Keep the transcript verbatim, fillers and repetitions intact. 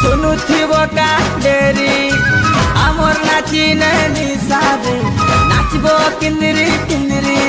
सुनु थिबो का डेरी, आमर नाची नहीं निसाबे, नाचबो किंदरी किंदरी।